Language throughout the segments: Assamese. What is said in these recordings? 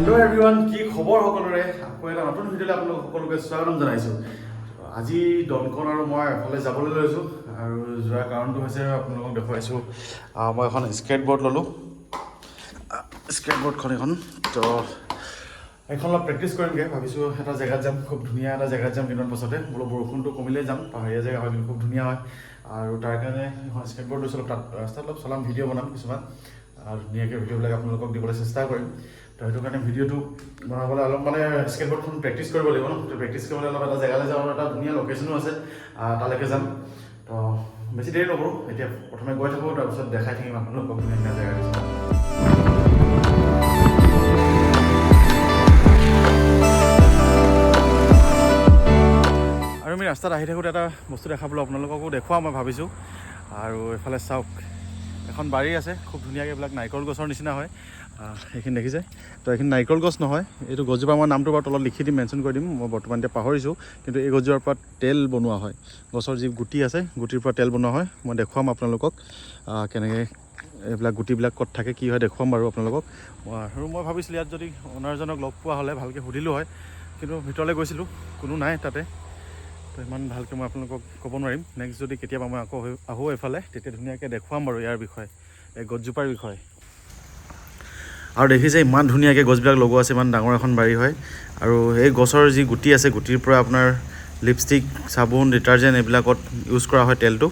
হেল্ল' এভৰিৱান, কি খবৰ সকলোৰে? আকৌ এটা নতুন ভিডিঅ'লৈ আপোনালোক সকলোকে স্বাগতম জনাইছোঁ। আজি দনকন আৰু মই এফালে যাবলৈ লৈছোঁ আৰু যোৱাৰ কাৰণটো হৈছে আপোনালোকক দেখুৱাইছোঁ। মই এখন স্কেটবৰ্ড ল'লোঁ, স্কেটবৰ্ডখন এখন। তো এইখন অলপ প্ৰেক্টিছ কৰিমগৈ ভাবিছোঁ। এটা জেগাত যাম, খুব ধুনীয়া এটা জেগাত যাম কেইদিনমান পাছতে। বোলো বৰষুণটো কমিলেই যাম। পাহাৰীয়া জেগা হয়, কিন্তু খুব ধুনীয়া হয়। আৰু তাৰ কাৰণে এখন স্কেটবৰ্ড লৈছোঁ। অলপ তাত ৰাস্তাত অলপ চলাম, ভিডিঅ' বনাম কিছুমান আৰু ধুনীয়াকৈ ভিডিঅ'বিলাক আপোনালোকক দিবলৈ চেষ্টা কৰিম। তো সেইটো কাৰণে ভিডিঅ'টো বনাবলৈ অলপ মানে স্কেটবৰ্ডখন প্ৰেক্টিছ কৰিব লাগিব ন। তো প্ৰেক্টিছ কৰিবলৈ অলপ এটা জেগালৈ যাওঁ আৰু এটা ধুনীয়া লোকেশ্যনো আছে, তালৈকে যাম। তো বেছি দেৰি নকৰোঁ, এতিয়া প্ৰথমে গৈ থাকোঁ, তাৰপিছত দেখাই থাকিম আপোনালোকক ধুনীয়া ধুনীয়া জেগা কিছুমান। আৰু আমি ৰাস্তাত আহি থাকোঁতে এটা বস্তু দেখা পালোঁ, আপোনালোককো দেখুৱাম মই ভাবিছোঁ। আৰু এইফালে চাওক, এখন বাৰী আছে খুব ধুনীয়াকৈ। এইবিলাক নাৰিকল গছৰ নিচিনা হয়। সেইখিনি দেখিছে? তো এইখিনি নাৰিকল গছ নহয়। এইটো গছজোপা মই নামটো বাৰু তলত লিখি দিম, মেনশ্যন কৰি দিম। মই বৰ্তমান এতিয়া পাহৰিছোঁ। কিন্তু এই গছজোপাৰ পৰা তেল বনোৱা হয়। গছৰ যি গুটি আছে, গুটিৰ পৰা তেল বনোৱা হয়। মই দেখুৱাম আপোনালোকক কেনেকৈ এইবিলাক গুটিবিলাক ক'ত থাকে, কি হয়, দেখুৱাম বাৰু আপোনালোকক। আৰু মই ভাবিছিলোঁ ইয়াত যদি অ'নাৰজনক লগ পোৱা হ'লে ভালকৈ সুধিলোঁ হয়, কিন্তু ভিতৰলৈ গৈছিলোঁ, কোনো নাই তাতে। তো ইমান ভালকৈ মই আপোনালোকক ক'ব নোৱাৰিম। নেক্সট যদি কেতিয়াবা মই আকৌ আহোঁ এইফালে, তেতিয়া ধুনীয়াকৈ দেখুৱাম বাৰু ইয়াৰ বিষয়ে, এই গছজোপাৰ বিষয়ে। আৰু দেখিছে, ইমান ধুনীয়াকৈ গছবিলাক লগোৱা আছে। ইমান ডাঙৰ এখন বাৰী হয়। আৰু এই গছৰ যি গুটি আছে, গুটিৰ পৰা আপোনাৰ লিপষ্টিক, চাবোন, ডিটাৰজেণ্ট এইবিলাকত ইউজ কৰা হয় তেলটো।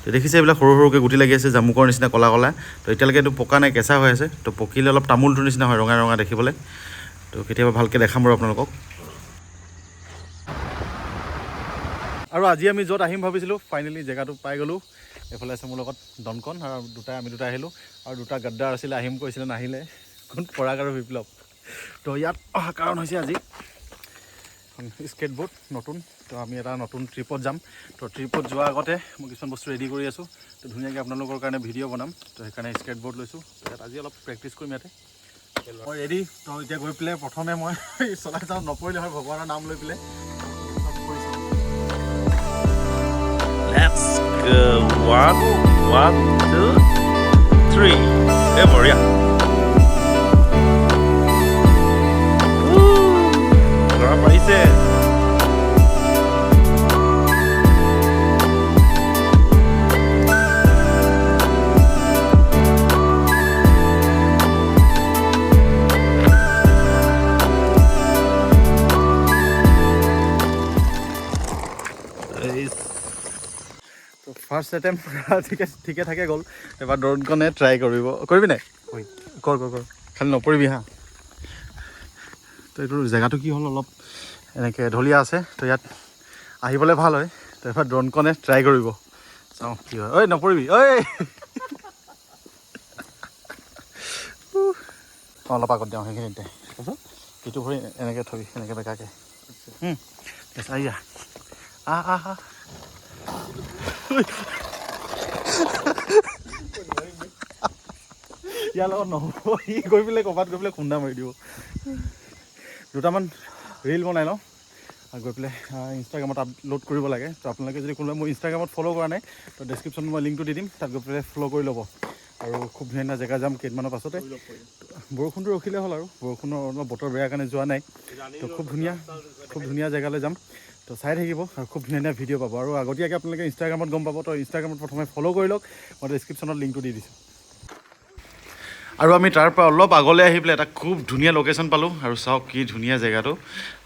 তো দেখিছে, এইবিলাক সৰু সৰুকৈ গুটি লাগি আছে, জামুকৰ নিচিনা ক'লা ক'লা। তো এতিয়ালৈকে এইটো পকা নাই, কেঁচা হৈ আছে। তো পকিলে অলপ তামোলটোৰ নিচিনা হয়, ৰঙা ৰঙা দেখিবলৈ। তো কেতিয়াবা ভালকৈ দেখাম বাৰু আপোনালোকক। আৰু আজি আমি য'ত আহিম ভাবিছিলোঁ, ফাইনেলি জেগাটো পাই গ'লোঁ। এইফালে আছে মোৰ লগত দনকন আৰু দুটাই, আমি দুটা আহিলোঁ। আৰু দুটা গাদ্দাৰ আছিলে, আহিম কৈছিলে, নাহিলে। কোন? পৰাগ আৰু বিপ্লৱ। তো ইয়াত অহা কাৰণ হৈছে আজি এখন স্কেটবোৰ্ড নতুন। তো আমি এটা নতুন ট্ৰিপত যাম। তো ট্ৰিপত যোৱাৰ আগতে মই কিছুমান বস্তু ৰেডি কৰি আছোঁ। তো ধুনীয়াকৈ আপোনালোকৰ কাৰণে ভিডিঅ' বনাম। তো সেইকাৰণে স্কেটবোৰ্ড লৈছোঁ। তো ইয়াত আজি অলপ প্ৰেক্টিছ কৰিম ইয়াতে। মই ৰেডি। তো এতিয়া গৈ পেলাই প্ৰথমে মই চলাই যাওঁ। নপৰিলে হয়, ভগৱানৰ নাম লৈ পেলাই চব কৰি চাওঁ। Let's go. One, one, two, three. এই বঢ়িয়া। ল'ৰা পাৰিছে। এই। তো ফাৰ্ষ্ট এটেম্প ঠিকে ঠিকে থাকে গ'ল। এবাৰ ড্ৰোনখনে ট্ৰাই কৰিব। কৰিবি নাই? কৰ কৰ কৰ, খালি নপৰিবি হা। তো এইটো জেগাটো কি হ'ল, অলপ এনেকৈ ঢলীয়া আছে, তো ইয়াত আহিবলৈ ভাল হয়। তো এবাৰ ড্ৰোনখনে ট্ৰাই কৰিব, চাওঁ কি হয়। ঐ, নপৰিবি ঐ। অঁ, অলপ আগত দিওঁ সেইখিনিতে। তাৰপিছত ইটো ভৰি এনেকৈ থবি, এনেকৈ বেকাকৈ। ঠিক আছে, আহি যা। আহ আহ আহ। ইয়াৰ লগত নহ'ব। সি গৈ পেলাই ক'ৰবাত গৈ পেলাই খুন্দা মাৰি দিব। দুটামান ৰিল বনাই লওঁ আৰু গৈ পেলাই ইনষ্টাগ্ৰামত আপলোড কৰিব লাগে। তো আপোনালোকে যদি কোনোবাই মোৰ ইনষ্টাগ্ৰামত ফ'ল' কৰা নাই, তো ডেছক্ৰিপশ্যনত মই লিংকটো দি দিম, তাত গৈ পেলাই ফ'ল' কৰি ল'ব। আৰু খুব ধুনীয়া ধুনীয়া জেগা যাম কেইদিনমানৰ পাছতে। বৰষুণটো ৰখিলে হ'ল আৰু বৰষুণৰ অলপ বতৰ বেয়া কাৰণে যোৱা নাই। তো খুব ধুনীয়া, খুব ধুনীয়া জেগালৈ যাম। তো চাই থাকিব আৰু খুব ধুনীয়া ধুনীয়া ভিডিঅ' পাব। আৰু আগতীয়াকৈ আপোনালোকে ইনষ্টাগ্ৰামত গম পাব। তো ইনষ্টাগ্ৰামত প্ৰথমে ফ'ল' কৰি লওক। মই ডেছক্ৰিপশ্যনত লিংকটো দি দিছোঁ। আৰু আমি তাৰ পৰা অলপ আগলৈ আহি পেলাই এটা খুব ধুনীয়া লোকেশ্যন পালোঁ। আৰু চাওক কি ধুনীয়া জেগাটো।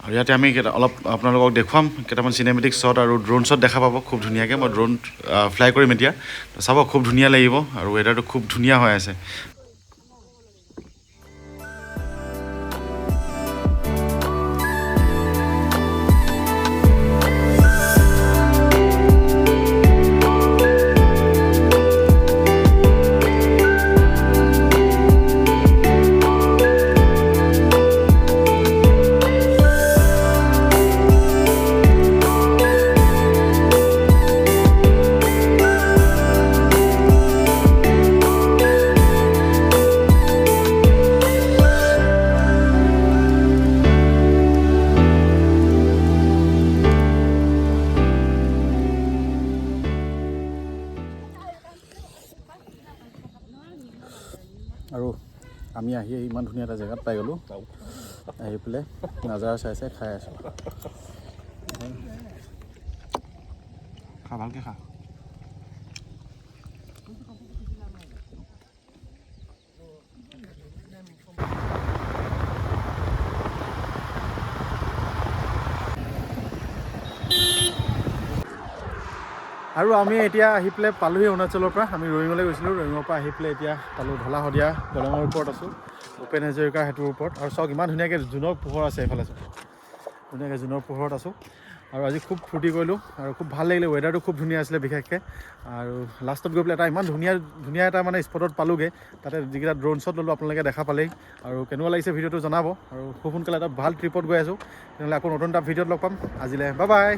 আৰু ইয়াতে আমি অলপ আপোনালোকক দেখুৱাম কেইটামান চিনেমেটিক শ্বট আৰু ড্ৰোন শ্বট দেখা পাব খুব ধুনীয়াকৈ। মই ড্ৰোন ফ্লাই কৰিম এতিয়া। তো চাব, খুব ধুনীয়া লাগিব আৰু ৱেডাৰটো খুব ধুনীয়া হৈ আছে। আৰু আমি আহি ইমান ধুনীয়া এটা জেগাত পাই গ'লোঁ। আহি পেলাই নাজাৰা চাই চাই খাই আছোঁ। খা, ভালকৈ খা। আৰু আমি এতিয়া আহি পেলাই পালোহি অৰুণাচলৰ পৰা। আমি ৰয়িঙলৈ গৈছিলোঁ, ৰয়িঙৰ পৰা আহি পেলাই এতিয়া পালোঁ ঢলা শদিয়া দলঙৰ ওপৰত আছোঁ, ভূপেন হাজৰিকাৰ সেতুৰ ওপৰত। আৰু চাওক, ইমান ধুনীয়াকৈ জোনৰ পোহৰ আছে এইফালে। চাওক, ধুনীয়াকৈ জোনৰ পোহৰত আছোঁ। আৰু আজি খুব ফূৰ্তি কৰিলোঁ আৰু খুব ভাল লাগিলে। ৱেডাৰটো খুব ধুনীয়া আছিলে বিশেষকৈ। আৰু লাষ্টত গৈ পেলাই এটা ইমান ধুনীয়া ধুনীয়া এটা মানে স্পটত পালোগৈ। তাতে যিকেইটা ড্ৰ'ন শ্বট ল'লোঁ, আপোনালোকে দেখা পালেই। আৰু কেনেকুৱা লাগিছে ভিডিঅ'টো জনাব। আৰু খুব সোনকালে এটা ভাল ট্ৰিপত গৈ আছোঁ। তেনেহ'লে আকৌ নতুন এটা ভিডিঅ'ত লগ পাম। আজিলৈ বাই বাই।